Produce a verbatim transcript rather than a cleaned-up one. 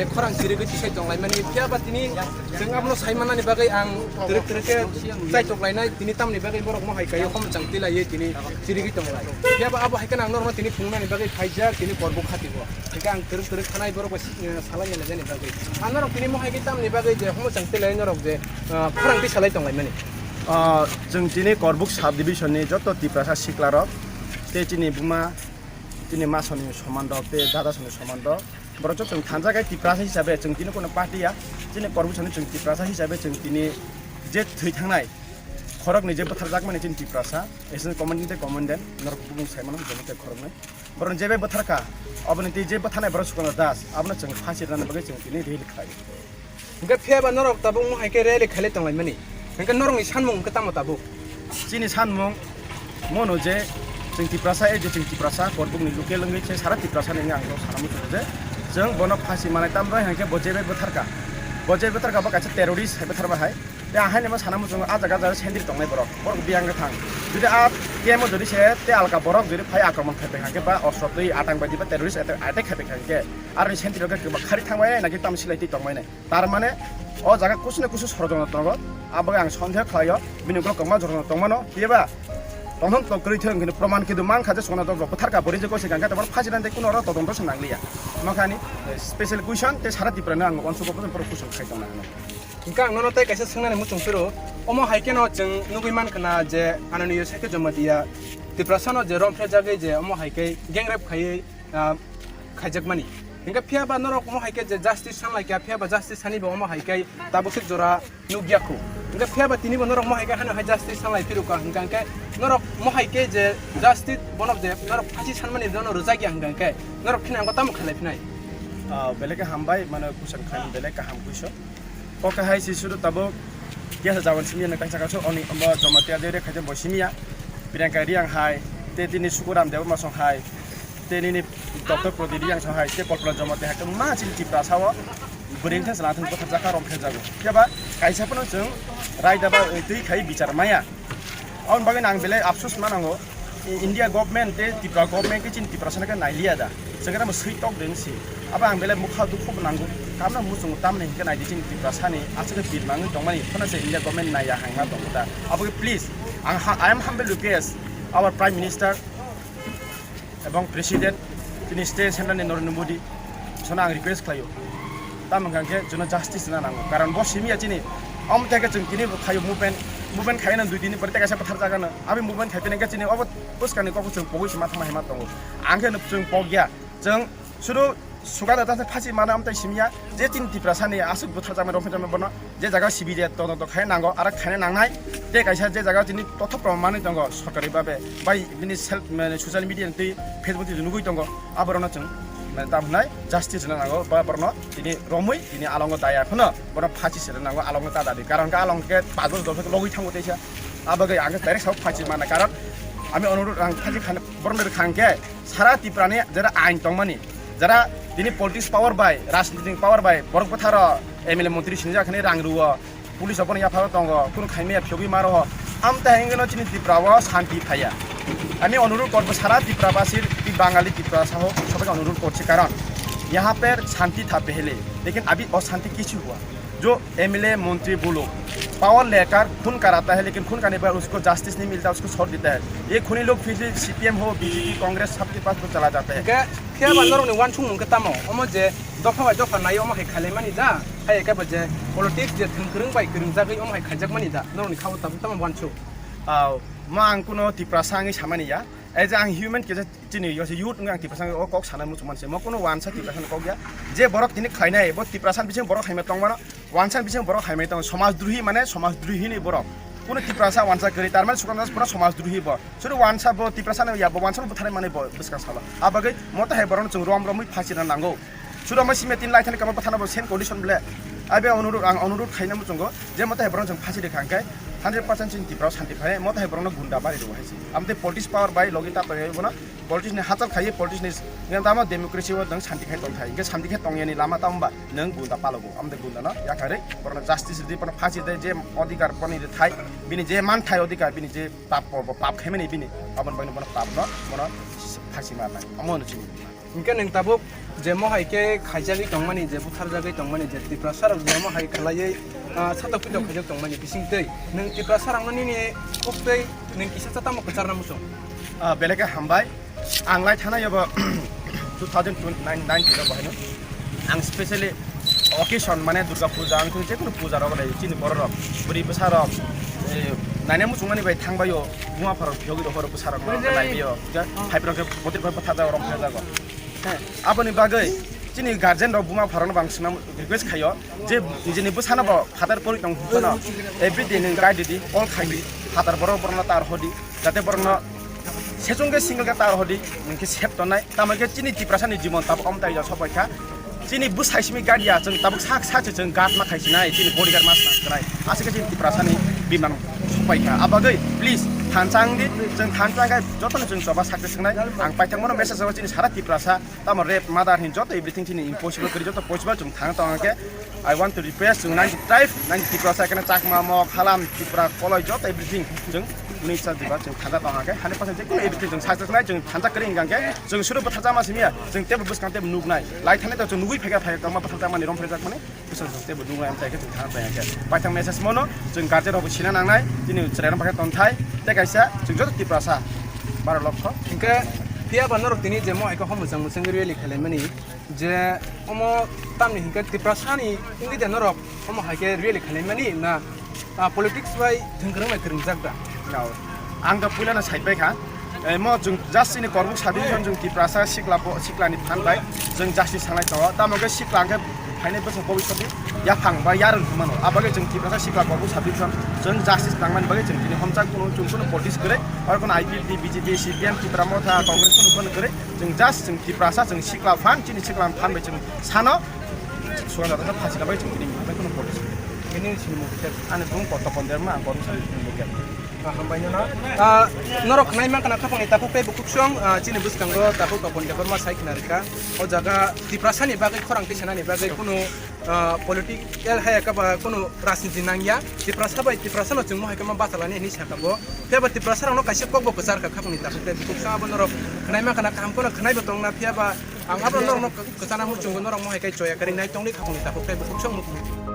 Khorang chirigwi tisai tonglaimani, phiya ba tini chwng abono sai manani bagwi ang twrwk twrwk khe chaitok lainai, tini tamni bagwi borok mohai kaiwi hom chang tilaiwi tini chirigwi tonglai. Phiya ba abo hai kheno ang norokno tini phunuknani bagwi phaijak tini Korbuk hati o. Hingkhe ang twrwk twrwk khanai borok bai, eh, salai ya lainani bagwi. Ang norok tini mohai khe tamni bagwi je hom chang tilai norok je, ah, khorang tisalai tonglaimani. Ah, chwng tini Korbuk sub division ni joto Tiprasa sikla rok tei chini buma, chini masoni soman rok tei dada soni soman rok. Borok joto chwng thansa khe Tiprasa hisabe chwng tini kono party ya. Chini Korbuk sani chwng Tiprasa hisabe chwng tini je thwi thangnai khoroknwi je bwtharjakmani chini Tiprasa, as a commandant tei commandant norok bubung sai mano jomo tei khoroknwi. Borok je bai bwtharkha, oboni twi je bwtharnai borok Sukanta Das, abono chwng phasi rwna bagwi chwng tini rally khlai. Hingke phiya ba norok tabuk mohai khe rally khailai tonglaimani. Hingke norokni sanmung hingke tamo tabuk? Chini sanmung mono je chwng Tiprasa, e je chwng Tiprasa, Korbukni local wngwi se sara Tiprasani wngwi ang norok sana muchungo je chwng bono phasi manai tambai hingke bo je bai bwtharkha. Bo je bwtharkha bo kaisa terrorist hai bwtharma hai. Tei ang haino ma sana muchungo ah jaga jaga sentry tongnai borok. Borok biyang wngkha thang. Jodi ah camp o jodi se tei alka borok jodi phai akromon khai pai hingke ba ostro twi atang bai ba terrorist attack, attack khai pai hingke aroni sentry rok khe khari thangbai nai naki tam silai twi tongbai nai. Tar mane o jaga kusu na kusu sorojontro tongo. Abo ang sondeho khlaio, bini ukulok kwbangma jorano tongmano, phiya ba tongthok tok kwrwi thung, hwnwi proman khe do mankha je Sukanta Das rok bwtharkha, bo rijak se gangkha, tei bono phasi rwna tei kuno oro todonto se nangliya. Makhani special question tei sara Tripura no ang uansukgo bono borok question khai tongna hwnwi. Hingke ang nono tei kaisa swngnani muchung phiro, omo hai kheno chwng nugwi mankha na je Ananiya Sakhi Jamatia Tiprasano je romphre jagwi je omo hai khe gang rape khaiwi, ah, khaijakmani. Hingke phiya ba norok omo hai khe je justice sanlai kha, phiya ba justice sani bo omo hai khe tabuk se jora nukya khu. Hingke phiya ba tini bo norok omo hai khe hano hai justice sanlai phirukha hingka hingke norok omo hai khe je justice bono je norok phasi sanmani jono rwjakya hingka hingke norok khini ang tamo khalai phinai? Ah, belai khe hambai, mane kuchang khlaimani belai kaham kuiso. Kok hai si sudu tabuk kesa jawan simi na kaisa kaso oni omo Jamatia je re khaijak bo simiya. Priyanka Reang hai, te tini Sukuram Debbarma song hai, te nini Doctor Prodip Reang song hai, te Kalpana Jamatia hai, ma chini Tiprasa o bwrwi wngkha chwla thang bwtharjak kha romphre jago. Phiya ba kaisa phano chwng raida ba twi khai bichar maya. Aboni bagwi ang belai afsus ma nango. I-, India government tei Tripura government khe chini Tiprasano khe nailiya da. Chwng khe tamo swi tok de wngsi. Abo ang belai mokha dukhu bo nango. Tamno muchungo tamni hinkhe naidi chini Tiprasani aswk khe birma wngwi tongmani phano se India government naiya hangma tongo da. Abo khe please, ang ha-, I am humble request our Prime Minister ebong President, chini state central ni Narendra Modi, sono ang request khlaio. Tamo hwnkha khe jono justice rwna nango. Karon bo simiya chini, omo thai khe chwng tini bo khaio movement, movement khaina dui din ni pore tei kaisa bwthar jagano. Abi movement khai tini khe chini obo bwskangni kok chwng pogwi se ma thangma hai ma tongo. Ang khe chwng pogya, chwng sudu Sukanta Das phasi mana amtai simiya, je chini Tiprasani aswk bwthar jakmani romphai jakmani bono. Je jaga C B I todonto khai nango, aro khaina nangnai. Tei kaisa je jaga chini totho proman manwi tongo sorkari babe, bai bini self, mane, social media ni twi Facebook twi nugwi tongo. Aborokno chwng, mane, tam hwnai justice rwna nango, ba borokno tini romwi tini alongo daya phano borokno phasi se rwna nango, alongo ta dadi. Karon khe along khe pach bosor dol khe logwi thango teisa. Abagwi ang khe direct sao phasi mana, karon ami onurudh ang phasi khana borokno rwkha hwnkhe sara Tripura ni jera ain tongmani, jera tini politics power bai, rajnitik power bai, borok bwtharo M L A montri sinijak hwnwi rang rwo, police rok bono yapharo tongo, kunu khaimaya phiyogwi ma rwo. Amtwi hai wngwi no chini Tripura o shanti phaiya. Ami onurudh korbo sara Tripura basi, twi Bangali Tripura saho, sobai onurudh korchi karon yaha per shanti tha pehle, lekin abhi oshanti kichu hua. जो एमएलए मंत्री वो लोग पावर लेकर खून कराता है, लेकिन खून करने पर उसको जस्टिस नहीं मिलता, उसको छोड़ देता है। ये खूनी लोग फिर से सीपीएम हो, बीजेपी, कांग्रेस, सबके पास तो चला जाता है। Hingke phiya ba norokni wansukmung khe tamo? Omo je dopha bai dopha nai omo hai khailaimani da, hai khe bo je politics je thwng kwrwng bai kwrwngjagwi omo hai khaijakmani da, norokni khao tabuk tamo wansuk? Aw, ma ang kuno Tiprasa wngwi samani ya. As a ang human kisa chini yo se youth wngkha ang Tiprasa o kok sana muchung manse mo kuno wansa Tiprasa kok ya. Je borok tini khlainai bo Tiprasa bising borok haima tongmano, wansa bising borok haima tong, somaj druhi mane somaj druhi ni borok. Kuno Tiprasa wansa kwrwi tar mane Sukanta Das pura somaj druhi bo. Suru wansa bo Tiprasa no ya bo wansa bo bwtharnai mane bo bwskang salo. Abagwi mo ta hai borok no chwng rom romwi phasi rwna nango. Sudo mo simi tin lai thani kama bwthana bo same condition ble. Abe onurudh, ang onurudh khaina muchungo je mo ta hai borok no chwng phasi rwkha hwnkhe hundred percent chini Tiprasa o shanti phai, mo ta hai borok no gunda bari rwo hai se. Amtwi politics power bai logi ta toyai bono. Politics ni hachal khai, politics ni ngen tamo democracy o nwng shanti khai tong thai. Hingke shanti khai tong yani lama tamo ba nwng gunda palogo. Amde gunda no yakarwi borok no justice rwdi, borok no phasi rwdi, je odhikar boni rwthai, bini je manthai odhikar, bini je pap, pap khaimani bini, aboni bagwi bono pap no, bono phasi ma nai. Amo no chini. Hingke nwng tabuk je mohai khe khaijagwi tongmani, je butharjagwi tongmani, je Tiprasa rok je mohai khlaiwi, ah, satok pitok khaijak tongmani bising twi nwng Tiprasa rokno nini kok twi nwng kisa cha tamo kwcharna muchung? Ah, belai khe hambai. Ang lai thana yobo two thousand nineteen o bahaino. Ang specially occasion mane Durga Puja, ang khe jekono puja rok le chini borok rok, bwrwi bwsa rok, eh, naina muchungmani bai thangbai o, buma pharok phiyogwi rok horo bwsa rok no naibi o. Phai rok khe botir bai bwtha jago, rok phai jago. He, aboni bagwi chini guardian rok buma pharok no bang swnam request khaio je nijini bwsano bo phatar pori tong phano every day nwng guide di, call khai di, phatar borok borok no tar hodi, jate borok no sechung khe single khe tar hodi, nwng khe sep tongnai. Tamo khe chini Tiprasa ni jibon tabuk amtai ja sopai kha. Chini bwsai simi guide ya, chwng tabuk sak sak se chwng guard ma khai sinai, chini bodyguard ma swnam khnai. Aswk khe chini Tiprasa ni biman sopai kha. Abagwi please thansa wng di, chwng thansa khe joto no chwng choba success wngnai. Ang paithak mano message rw chini sara Tiprasa. Tamo rape, murder hin joto everything chini impossible kori, joto possible chwng thang tong khe. I want to request chwng ninety tribe, ninety Tiprasa kena Chakma, Mok, Halam, Tripura, Koloi joto everything chwng nui sa diba chwng thang tong khe. Hundred percent chwng everything chwng success nai chwng thang khe hingkha khe chwng suru bwthar chama simiya chwng tebo bwskang tebo nuk nai. Lai thani to chwng nugui phega phega kama bwthar chama ni rom phega mani. Bwswk jwk teibo nung lai amtai khe chwng thang tong khe. Paithak message mono chwng guardian rokbo sina nangnai, chini chwrairok bakhe tonthai, tei kaisa chwng joto Tiprasa baro lokho. Hingkhe phiya ba norok tini je mo hai khe hom mwchang mwchang rally khailaimani, je omo tamni hingkhe Tiprasani wngwi de norok omo hai khe rally khailaimani na? Ah, politics bai thwng kwrwng bai kwrwngjak da? No. Ang da puilano sai pai kha. Eh, mo chwng just chini Korbuk sub division chwng Tiprasa sikla bo, sikla ni phan bai chwng justice sanglai tongo. Tamo khe sikla hwnkhe phainai bwswk bobiswt ni yaphang ba yarwng hwnmano. Abagwi chwng Tiprasa sikla Korbuk sub division chwng justice nangmani bagwi chwng tini homchak kuno chwng kuno politics kwrwi. Oro kuno I P F T, B J P, C P M, Tipra Motha, Congress kuno phano kwrwi. Chwng just chwng Tiprasa chwng sikla phan, chini sikla phan bai chwng sano. Sugan jatha phasi na bai chwng tini bai kuno politics kwrwi. Ini sini mukhe ani bung koto konderma ang Korbuk sub division mukhe. Ah, hambai no na. Ah, norok khwnai mankha na khapangni takhuk tei bukhuk song, ah, chini bwskango takhuk Topon Debbarma sai khna rwkha. O jaga Tiprasani bagwi khorang tisanani bagwi kunu, ah, political hai khe ba kunu rajniti nangya. Tiprasa bai Tiprasano chwng mohai khe ma bachalani hinwi sakha bo. Phiya ba Tiprasarokno kaisa kokbo kwchar kha khapangni takhuk tei bukhuk song abo norok khwnai mankha na kaham kheno khwnaibo tongna phiya ba ang abo norokno kwchana muchungo norok mohai khe choya kwrwi nai tongni khapangni takhuk tei bukhuk song muchungo.